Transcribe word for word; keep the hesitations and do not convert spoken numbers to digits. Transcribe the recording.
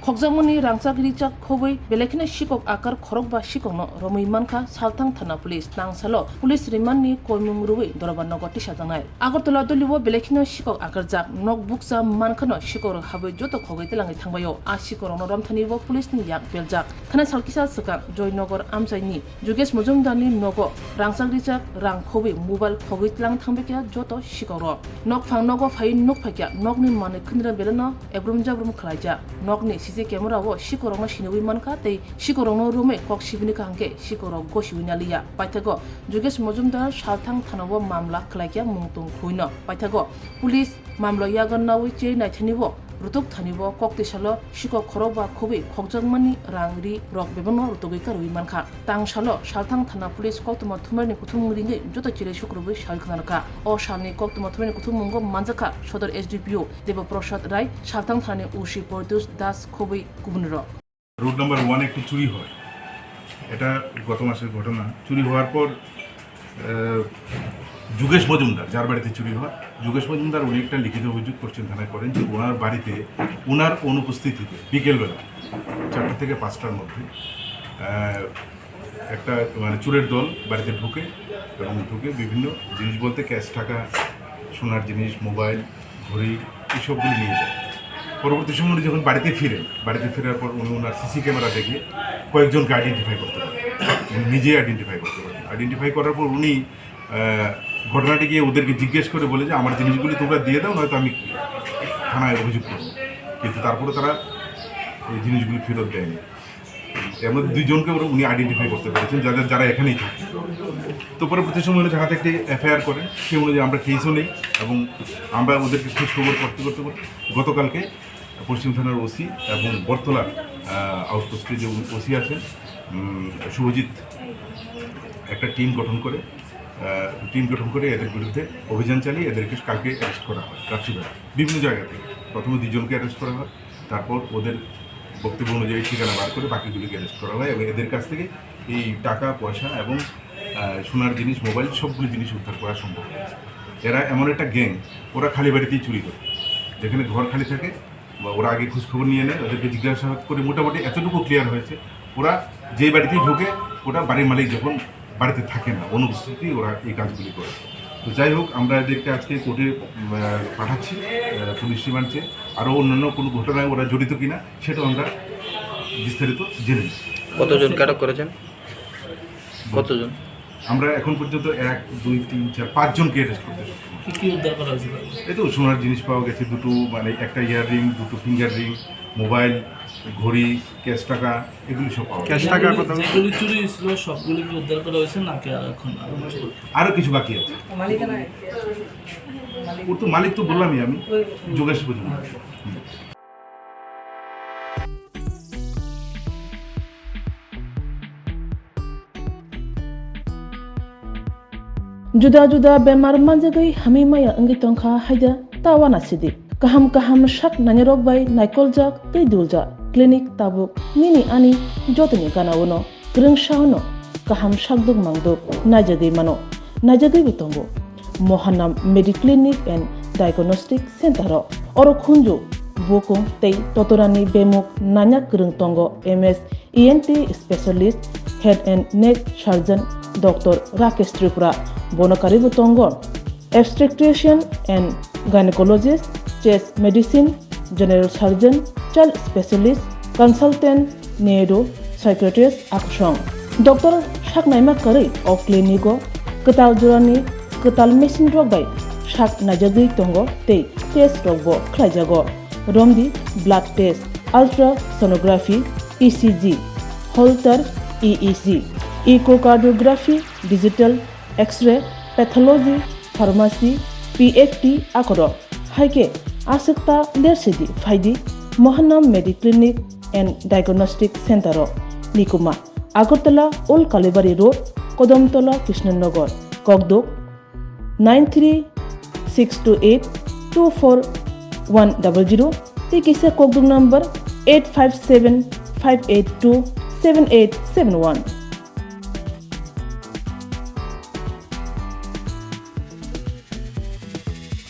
Khokjakmani rangchak richak khobwi belai kheno sikok akar khorokba sikokno romwi mankha Salthang thana police. Tangsalo police rimani koimung rwui doroba nogo tisajaknai. Agartala dolio belai kheno sikok akarjak nok bukcha mankhano sikokrok habwi joto khogwi twlangwi thangbaio. A sikokrokno romthanibo police ni yak beljak. Thana salkisa swkang Joynagar amchaini Jugesh Mojumdarni nogo rangchak richak rang khobwi mobile khogwi tlang thangbaikha joto sikokrok. Nokphang nogo phaiwi nukphaikha nokni manwi khwnira beleno ebrum jabrum khlaijak. Nokni C C camera o sikokrokno sinigwi mankha tei sikokrokno romwi kok sibini kaham khe sikokrok gosiwi naliya. Paithago Jugesh Mojumdar Salthang thanao mamla khlaikha mungtong khuino. Paithago police mamlo yago naui che naithanibo rutuk thanibo kok tisalo sikok khorokba khobwi khokjakmani rang ri rok bebakno rutugwi karwi mankha. Tangsalo Salthang thana police koktwma thumnaini kuthumung ringwi joto chiri sukrubwi sawi khwnarwkha. O salni koktwma thumnaini kuthummungo manjakha Sodor S D P O Deba Prasad Rai, Salthang thanani O C Pradyush Das khobwi kubunrok. Road number one একটি চুরি হয়। এটা গত মাসের ঘটনা। চুরি হওয়ার পর আহ, যুগেশ মজুমদার, যার বাড়িতে চুরি হয়, যুগেশ মজুমদার উনি একটা লিখিত অভিযোগ পশ্চিম থানায় করেন যে ওনার বাড়িতে ওনার অনুপস্থিতিতে বিকেলবেলা চারটা থেকে পাঁচটার মধ্যে আহ, একটা মানে চোরের দল বাড়িতে ঢুকে এবং ঢুকে বিভিন্ন জিনিস বলতে ক্যাশ টাকা, সোনার জিনিস, মোবাইল, ঘড়ি, এইসবগুলি নিয়ে যায়। পরবর্তী সময় উনি যখন বাড়িতে ফিরেন, বাড়িতে ফেরার পর উনি ওনার সিসি ক্যামেরা দেখে কয়েকজনকে আইডেন্টিফাই করতে পারেন, উনি নিজেই আইডেন্টিফাই করতে পারেন। আইডেন্টিফাই করার পর উনি আহ, ঘটনাটি গিয়ে ওদেরকে জিজ্ঞেস করে বলে যে আমার জিনিসগুলি তোমরা দিয়ে দাও, নয়তো আমি থানায় অভিযোগ করবো। কিন্তু তারপরে তারা ওই জিনিসগুলি ফেরত দেয়নি। এর মধ্যে দুইজনকে ওরা, উনি আইডেন্টিফাই করতে পেরেছেন, যাদের, যারা এখানেই থাকে। তো পরবর্তী সময় উনি থানাতে একটি এফআইআর করেন, সেই অনুযায়ী আমরা কেসও নেই এবং আমরা ওদেরকে খোঁজ খবর করতে করতে করতে গতকালকে পশ্চিম থানার ওসি এবং বটতলার আহ, আউটপোস্টে যে ওসি আছেন, উম, শুভজিৎ, একটা টিম গঠন করে, আহ, টিম গঠন করে এদের বিরুদ্ধে অভিযান চালিয়ে এদেরকে কালকে অ্যারেস্ট করা হয় রাত্রিবেলা বিভিন্ন জায়গা থেকে। প্রথমে দুজনকে অ্যারেস্ট করা হয়, তারপর ওদের বক্তব্য অনুযায়ী ঠিকানা বার করে বাকিগুলিকে অ্যারেস্ট করা হয় এবং এদের কাছ থেকে এই টাকা পয়সা এবং আহ, সোনার জিনিস, মোবাইল, সবগুলো জিনিস উদ্ধার করা সম্ভব হয়েছে। এরা এমন একটা গ্যাং, ওরা খালি বাড়িতেই চুরি করে, যেখানে ঘর খালি থাকে বা ওরা আগে খোঁজ খবর নিয়ে নেয়, ওদেরকে জিজ্ঞাসাবাদ করে মোটামুটি এতটুকু ক্লিয়ার হয়েছে, ওরা যেই বাড়িতেই ঢোকে, ওটা বাড়ির মালিক যখন বাড়িতে থাকে না, অনুপস্থিতি ওরা এই কাজগুলি করে। তো যাই হোক, আমরা এদেরকে আজকে কোর্টে আহ, পাঠাচ্ছি, আহ, পুলিশ রিমান্ড চেয়ে। আরও অন্যান্য কোনো ঘটনায় ওরা জড়িত কিনা সেটাও আমরা বিস্তারিত জেনে নিচ্ছি। কতজনকে আটক করেছেন? কতজন? আমরা এখন পর্যন্ত এক, দুই, তিন, চার, পাঁচজনকে অ্যারেস্ট করতে সক্ষম হয়েছি। কি কি উদ্ধার করা হয়েছে তাদের? এই তো সোনার জিনিস পাওয়া গেছে দুটো, মানে একটা ইয়াররিং, দুটো ফিঙ্গার রিং, মোবাইল, ঘড়ি, ক্যাশ টাকা, এগুলি সব পাওয়া গেছে। ক্যাশ টাকা কত? যেগুলি চুরি হয়েছিল সবগুলি কি উদ্ধার করা হয়েছে নাকি আর এখন আরো কিছু? আরো কিছু বাকি আছে। ওর তো মালিক তো বললামই আমি, যোগেশ মজুমদার। হুম। Juda juda bemar manjagwi hamwi maya wngwi tongkha haida ta uanasidi. Kaham kaham sak nainarok bai naikoljak tei duljak clinic tabuk nini ani jotoni gana-o no kwrwngsa-o no kaham sakduk mangduk naijagwi mano, naijagwibo tongo. Mohanam Mediclinic and Diagnostic Center-o oro khunju, bukung tei totorani bemuk naina kwrwng tongo M S E N T specialist, head and neck surgeon Doctor Rakesh Tripura, bono karwibo tongo obstetrician and gynecologist, chest medicine, general surgeon, child specialist, consultant, neuro psychiatrist akusong. Doctor saknaima karwi o clinic-o kwtal jorani kwtal machine rok bai sak naijagwi tongo tei test rokbo khlaijago. Romdi blood test, ultrasonography, E C G, Holter E E G, echocardiography, digital X-ray, pathology, pharmacy, P F T akorok. Hai khe aswk ta lersidi phaidi Mohanam Mediclinic and Diagnostic Center-o, Nikuma, Agartala Old Kalibari Road, Kodamtola, Krishnanagar, Kokduk, nine three six two eight two four one double zero tei kisa kokduk number eight five seven five eight two seven eight seven one.